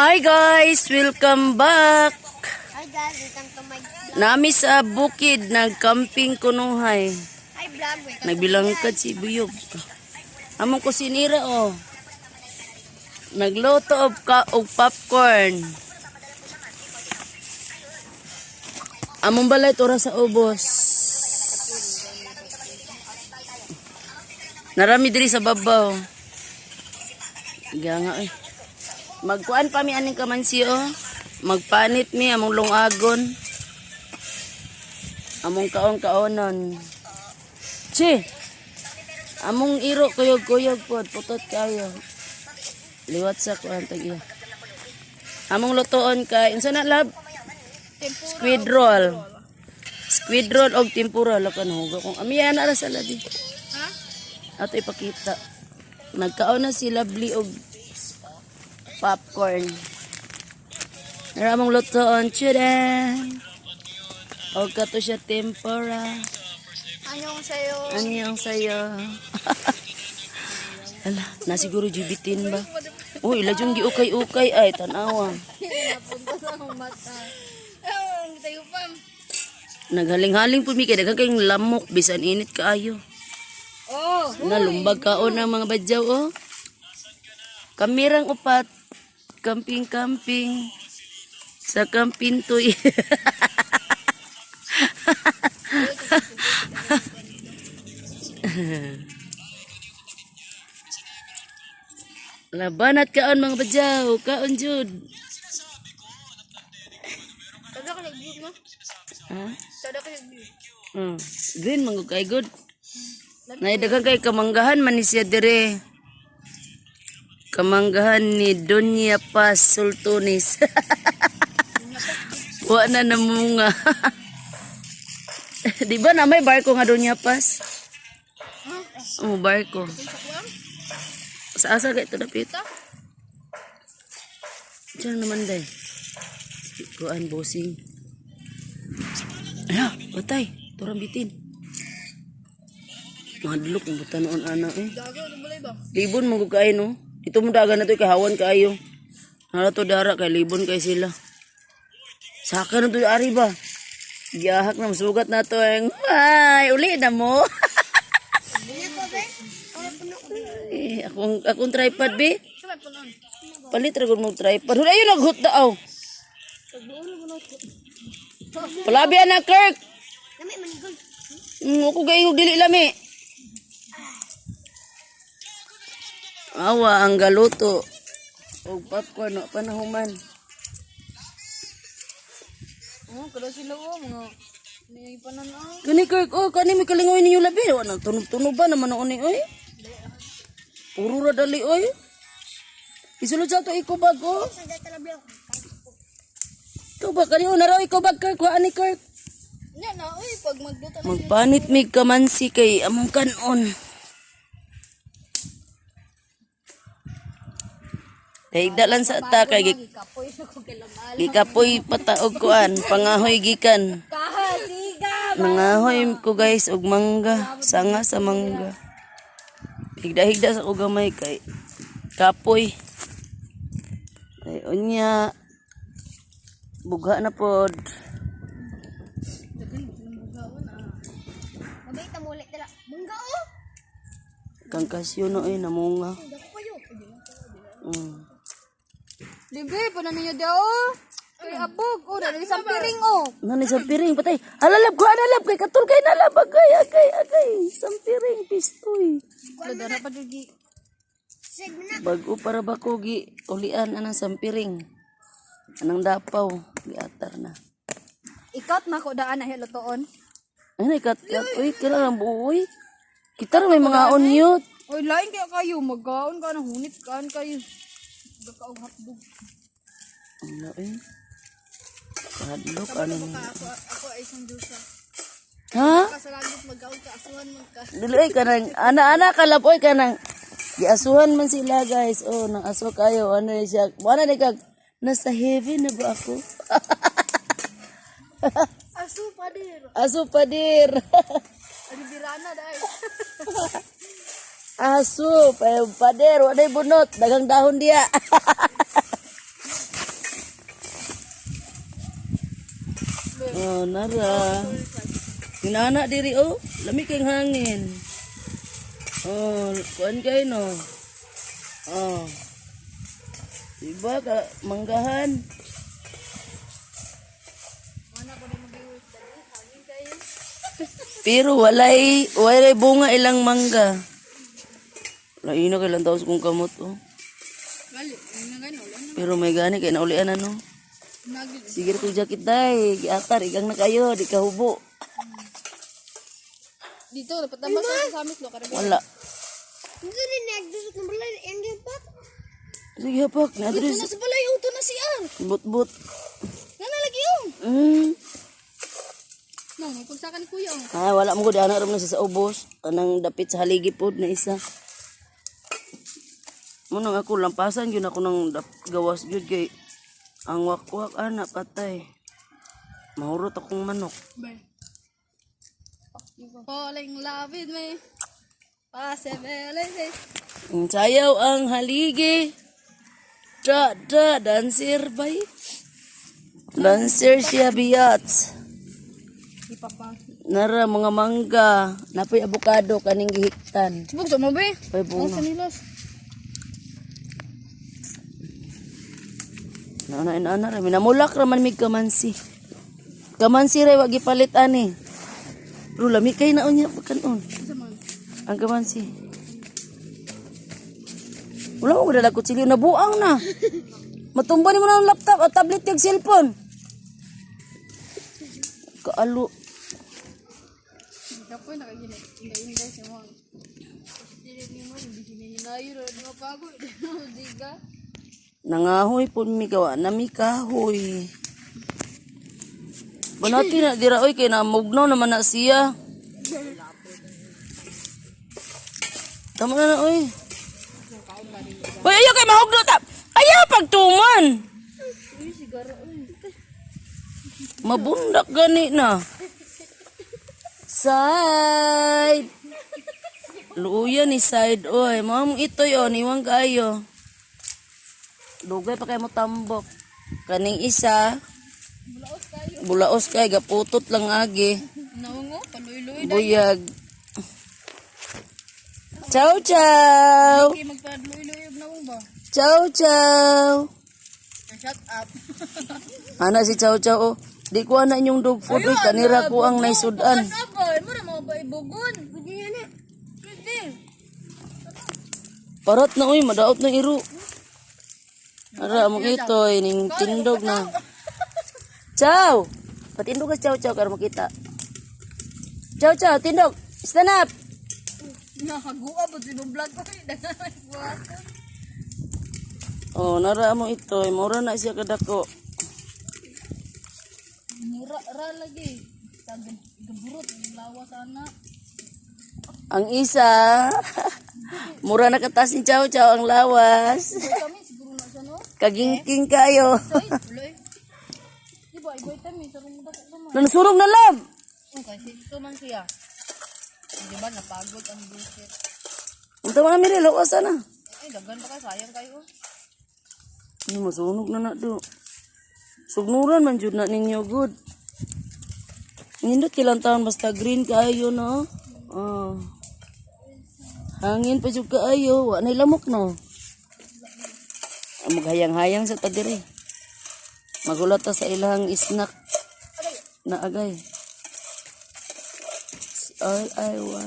Hi guys, welcome back. Hi guys, welcome to my vlog. Nami sa bukid nagcamping kunuhay. Hi vlog, welcome. Nagbilangkad si Buyog. Among kusinira oh. Nagluto og popcorn. Among balay ora sa ubos. Narami diri sa babaw. Ganga eh. Magkuan pa mi aning kamansi oh. Magpanit mi among lungagon. Among kaon-kaonon. Chi. Among iro kuyog-kuyog pod, putot kayo. Liwat sa kuan tag iya. Among lutoon kay unsa na, lab? Squid roll. Squid roll og tempura lakan huga kung amiya na ra sa labi. Ha? Ato ipakita. Nagkaon na si Lovely og popcorn. Nara among lutoon, chudan. Og kato siya tempura. Anong sayo? Anyong sayo? Ala, na siguro jubitin ba? Uy, ila yung giukay-ukay ay tanawa. Napunta sa akong mata. Ang tayo pa. Naghaling-haling po mi kay daghan kayong lamok bisan init kaayo. Oh, Nalumbag kaon ang mga badyaw oh. Kamirang upat, camping-camping sa kampintoy. Labanat kaon mga badyaw, kaon jud. Tada ka nag-view no? Ha? Tada ka nag-view. Green man gud kay good. Nay daghan kay kamanggahan man ni siya dire. Kamanggahan ni Doña Paz Sultones. Wa na namunga. Di ba na may barko nga Doña Paz? Oh, barko. Sa asa kay ito dapit? Diyan naman day. Kuan bossing. Ala, patay. Turang bitin. Madlok ang buta noon ana eh. Gago, ano balay ba? Libon mo kay no. Ito mo dagan na to kahawan kaayo. Nara to dara kay libon kay sila. Saka na to ari ba. Giyahak na masugat na to ang ay uli na mo. Eh, akong akong tripod be. Sabay pa nun. Palit ra gud mo tripod. Hul ayo naghut daw. Palabi ana Kirk. Lami manigol. Ako gayong dili lami. Awa ang galuto. Og popcorn wa pa nahuman. Oh, kada sila oh, mga may panan ah. Kani Kirk, oh, kani may kalingoy ninyo labi. Wa na tunog-tunog ba naman noon ni oy. Puro ra dali oy. Isulod sa to ikubag oh. Ikaw ba kani oh, naraw ikubag Kirk, wa ani Kirk. Nya na, oy, pag magluto na. Magpanit mig kamansi kay among kanon. Higda lang sa ta kay Kapoy na ko kay lamal. gikapoy pataog kuan, pangahoy gikan. Kahasiga. Nangahoy ko guys og mangga, sanga sa mangga. Higda-higda sa ko gamay kay kapoy. Ay unya bugha na pod. Mabait na muli dala. Mangga oh. Kang kasyo na ay namunga. Dako kayo. Libre, paano ninyo daw? Kay abog, oh, dali sa piring, oh. Nani sa piring patay. Alalab ko analab kay katul kay nalab agay agay agay. Sampiring pistoy. Dara pa jugi. Bago para ba ko gi ulian anang sampiring. Anang dapaw giatar na. Ikat na ko daan na hilutoon. Ay na ikat kat uy kailangan buoy. Kita ra may mga onyot. Oy, lain kaya kayo, magkaon ka na, hunit kaan kayo. Gakaog hotdog. Ano eh? Kahadlok ano ni. Ako ay isang dusa. Ha? Sa langit magkaon ka, asuhan man ka. Dili ay kanang ana-ana kalab oy kanang giasuhan man sila guys. Oh, nang aso kayo ano ni siya. Wala ni kag nasa heaven na ba ako? Asu padir. Aso padir. Ano birana dai. Aso, pader, walay bunot, dagang dahon diya. Nara. Inana diri oh, lami kay hangin. Oh, kuan kay no. Oh. Diba ka manggahan? Pero walay walay bunga ilang mangga. Lain na kay lang taos kong kamot oh. Gali, ano gano lang. Pero may gani kay naulian ano. Nagil. Sige ko jacket day, giatar igang na kayo, di ka hubo. Dito dapat tambah sa samit lo kare. Wala. Hindi rin nagdusot ng balay. Ang pak. Sige hapak, na Dito diri na sa balay auto na si Ar. but-but. Nana lagi yung. No, may pagsakan ni kuya oh. Ah, wala mo gud ana ra man siya sa ubos. Anang dapit sa haligi pod na isa. Mo nang ako lampasan gyud ako nang gawas gyud kay ang wakwak ana patay. Mahurot akong manok. Bay. Falling love with me. Possibility. Sayaw ang haligi. Tra tra dancer bay. Dancer siya biyat. Ipapa. Nara mga mangga, napoy abukado kaning gihiktan. Sibog sa mo be. Pay Ang bunga. sa nilos. Na na na ra minamulak ra man mig kamansi. Kamansi ra wa gipalit ani. Pero lami kay na unya pagkanon. Sa man. Ang kamansi. Wala ko dala kutsilyo nabuang na. Matumba nimo na ang laptop at tablet yung cellphone. Kaalo. Kapoy nakagini. Inday-inday si mo. Dili ni mo hinahinayo ra di mapagod. Diga. Nangahoy po mi gawa na mi kahoy. Banati na dira oy kay namugnaw naman na siya. Tama na na oy. Oy ayaw kay mahugno ta. Ayaw pagtuman. Mabundak gani na. Side. Luya ni side oy. Ma'am itoy oh niwang kayo. Dugay pa kay mo tambok. Kaning isa, Bulaos kayo. bulaos kay gaputot lang agi. Naungo, paluy-luy. Buyag. Ciao ciao. Kay magpaluy-luy og naong ba? Ciao ciao. Shut up. Ana si ciao ciao. Oh. Di ko ana inyong dog food oy kanira ko ang naisudan. Ano ba? Mo ra mga ba ibugon? Pwede yan eh. Pwede. Parot na oy madaot na iro. Ara among itoy ning tindog na. Ciao. Patindog ka ciao ciao karon makita. Ciao ciao tindog. Stand up. Nakaguha ba si vlog ko? Daghan buhaton. Oh, nara mo ito. Mura na siya kadako. Mura ra lagi. Tag gaburot lawas ana. Ang isa, mura na katas ni Chow Chow ang lawas. Kami siguro na siya no. Kagingking kayo. Ay, tuloy. Di ba igoy tami sa mo dako sa man. Nanasurog na love. Okay, ito man siya. Di ba napagod ang bullshit. Ang tama na Mirel, lawas na. Ay, daghan pa kayo, sayang kayo. Ay, masunog na na do. Sugnuran man jud na ninyo good. Nindot kilang taon basta green kaayo no. Oh. Hangin pa jud kaayo, wa nay lamok no. Ang maghayang-hayang sa tadiri. Magulat ta sa ilang snack na agay. Ay ay wa.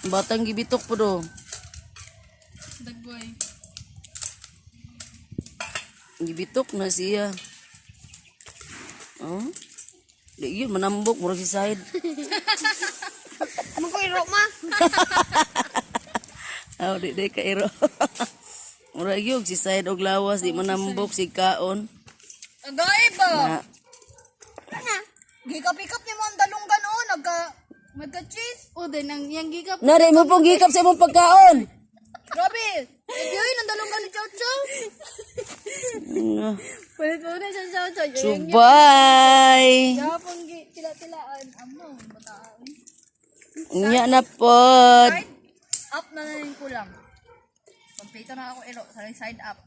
Batang gibitok po do. Dagboy. Gibitok na siya. Oh? Di yun, manambok, murag si side. Magkuiro ma. Oh, di di kairo. Murag yun, si side og lawas, di manambok, si kaon. Agay ba? Na, Gikap-ikap ni mo ang dalunggan oh, nagka magka cheese. O din ang yang gikap. na di mo pong gikap sa imong pagkaon. Grabe. Yun ang dalunggan ni Chow Chow. Palit mo na siya Chow Chow. So, bye! Gapon tila-tilaan amo bataan. Unya na pod. Side up na lang yung kulang. Kompleto na ako ero sa side up.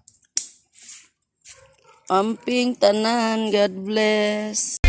Amping tanan, God bless.